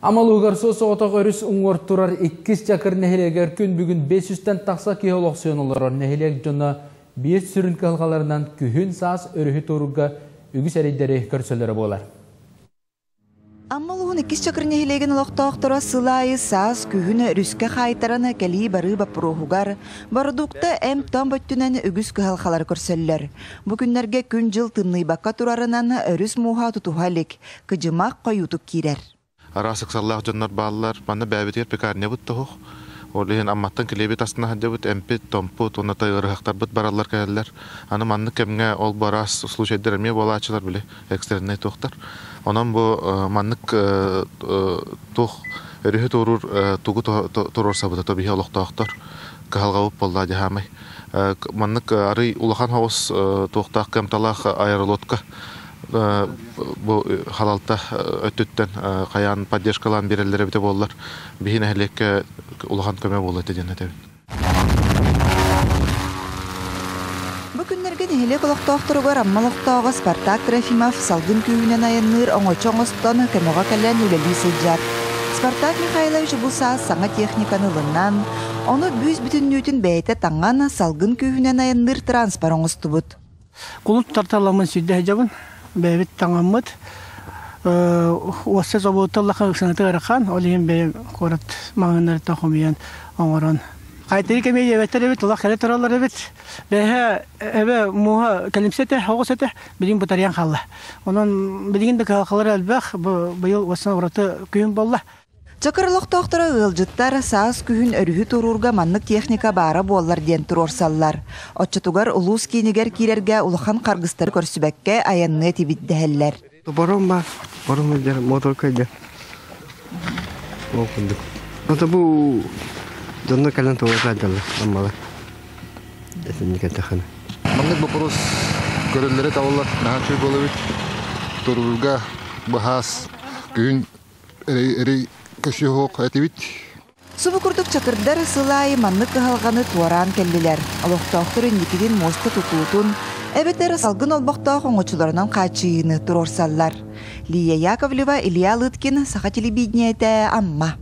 Амалугар соҕотох өрүс уҥуор турар иккис Чакыр нэһилиэгэр күн бүгүн 500-тэн тахса киһи олохсуйан олорор. Нэһилиэк дьоно биир сүрүн кыһалҕаларынан күһүн саас өрүһү туорууга үгүс эрэйдэри көрсөлөрө буолар. Амма улууһун иккис Чакыр нэһилиэгин олохтоохторо сыл аайы саас, күһүн өрүскэ хаайтаран кэлии-барыы боппуруоһугар, бородуукта эм-том өттүнэн үгүс кыһалҕалары көрсөллөр. Бу күннэргэ күн-дьыл тымныйбакка турарынан өрүс мууһа тутуһа илик, кыдьымах хойуутук киирэр. Араас ыксаллаах дьоннор бааллар. Манна бэйэбитигэр пекарнябыт тоһух. Ол иһин Амматтан килиэбит астына сылдьабыт, эмпит, томпут уонна ыарыһахтарбыт бараллар кэлэллэр. Аны маннык кэмҥэ ол бу араас случайдар эмиэ буолааччылар, били экстреннэй туохтар. Онон бу маннык туох өрүһү туоруур тугу туруорсабыта то биһи олохтоохтор кыһалҕабыт буолла дьаһаамай. Маннык арый улахан соҕус туохтаах кыамталаах аэролодка бу халалта өттүттэн хайаан поддержкалаан биэрэллэр эбитэ буоллар, биһи нэһилиэккэ улахан көмө буолуо этэ диэн этэбин. Бу күннэргэ нэһилиэк олохтоохторугар Амма олохтооҕо Спартак Трофимов салгын күүһүнэн айанныыр оҥочо оҥостон көмөҕө кэлэн үлэлии сылдьар. Спартак Михайлович бу саас саҥа техниканы ылынан, ону бүүс бүтүннүүтүн бэйэтэ таҥан салгын күүһүнэн айанныыр транспорт оҥостубут. Кулут тарталаммын сирдэ сылдьабын. Бэйэбит таҥаммыт. Уосса собуотта улахан ыксаната ыарахан. Ол иһин бэйэм куорат маҕаһыыннарыттан хомуйан оҥорон. Хайтары кэмиэ диэбэттэр эбит, улах кэлэ тураллар эбит. Бэйэһэ эбэ мууһа кэлимсэ этэ, оҕус этэ. Билигин бытарыйан хаалла. Онон билигин да кыһалҕалар элбэх. Бу быйыл уоссана ураты күһүн буолла. Чакыр олохтоохторо ыалдьыттар саас күһүн өрүһү туруурга маннык техника баара буоллар диэн туруорсаллар. Оччотугар улуус киинигэр киирэргэ улахан харгыстары көрсүбэккэ айанныа этибит дэһэллэр. Бором баар, бором илдьэр, моторка илдьэр. Ол курдук. Ото бу дьонно кэлэн туора сылдьаллар, аммалар. Этинник эттэххинэ. Маннык боппуруос көрөллөрө табыллар, наһаа үчүгэй буолар эбит. Туруурга быһаас күһүн эрэй көсүһүөх этибит. Субу курдук чакырдар сыл аайы маннык кыһалҕаны туораан кэллилэр. Олохтоохтор инникитин муоста тутуутун, эбэтэр салгын олбохтоох оҥочуларынан хааччыйыыны туруорсаллар. Лия Яковлева, Илья Лыткин, Саха телевидениетэ, Амма.